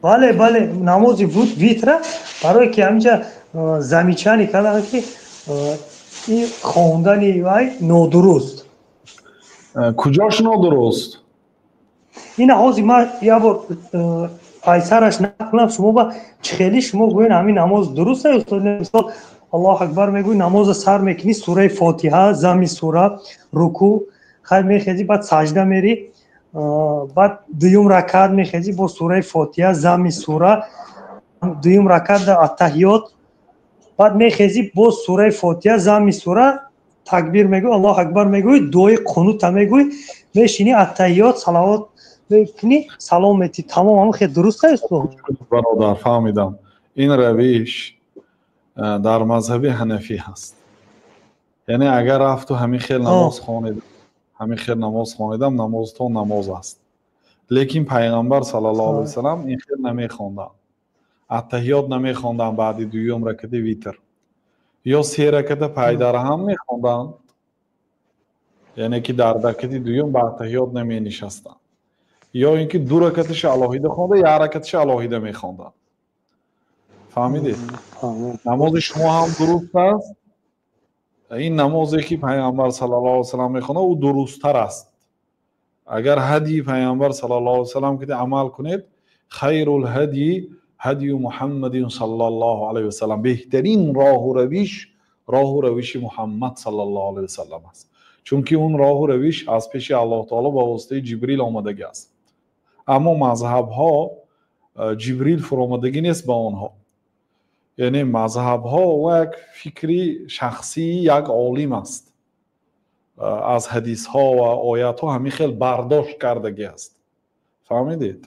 Бале, бале, намози витра, барое ки ҳаминҷа замечание карданд, ки ин хондани вай нодуруст. Куҷош нодуруст? Ина ҳозир ман як бор пайсараш нақлам шумо ба чӣ хеле шумо гӯен, ҳамин намоз дуруст аст, устод? Мисол, Аллоҳу акбар мегӯй, намоза сар мекунӣ, сураи Фотиҳа, зами сура, рукӯъ, хайр, мехезӣ, баъд саҷда мерӣ, баъд дуюм ракаат мехезӣ, бо сураи Фотиҳа, зами сура, дуюм ракаат аттаҳиёт, баъд мехезӣ, боз сураи Фотиҳа, зами сура, такбир мегӯй, Аллоҳу акбар мегӯй, дуои қунута мегӯй, мешинӣ, аттаҳиёт, салавот мекунӣ, салом метӣ, тамом. Ҳамин хел дуруст аст, устод? Бародар, фаҳмидам. Ин равиш дар мазҳаби ҳанафӣ ҳаст. Яъне агар рафту ҳамин хел намоз хонед, ҳамин хел намоз хонедам, намозтон намоз аст, лекин Пайғамбар саллаллоҳу алайҳи васалам ин хел намехонданд, аттаҳиёт намехонданд баъди дуюм ракати витр, ё се раката пайдарҳам мехонданд, яъне ки дар ракати дуюм ба аттаҳиёт наменишастанд, ё ин ки ду ракаташа алоҳида хонда, як ракаташа алоҳида мехонданд. Фаҳмидед? Намози шумо ҳам дуруст аст. Ин намозе ки Пайғамбар саллаллоҳу алайҳи васалам мехонад, ӯ дурусттар аст. Агар ҳадии Пайғамбар саллаллоҳу алайҳи васалам ки амал кунед, хайрул ҳадyi ҳадю Муҳаммадин саллаллоҳу алайҳи васалам, беҳтарин роҳу равиш роҳу равиши Муҳаммад саллаллоҳу алайҳи васалам аст, чунки он роҳу равиш аз пеши Аллоҳ таоло ба воситаи Ҷибрил омадагӣ аст. Аммо мазҳабҳо Ҷибрил фуромадагӣ нест ба онҳо, яъне мазҳабҳо як фикри шахсии як олим аст, аз ҳадисҳо ва оятҳо ҳамин хел бардошт кардагӣ аст. Фаҳмидед?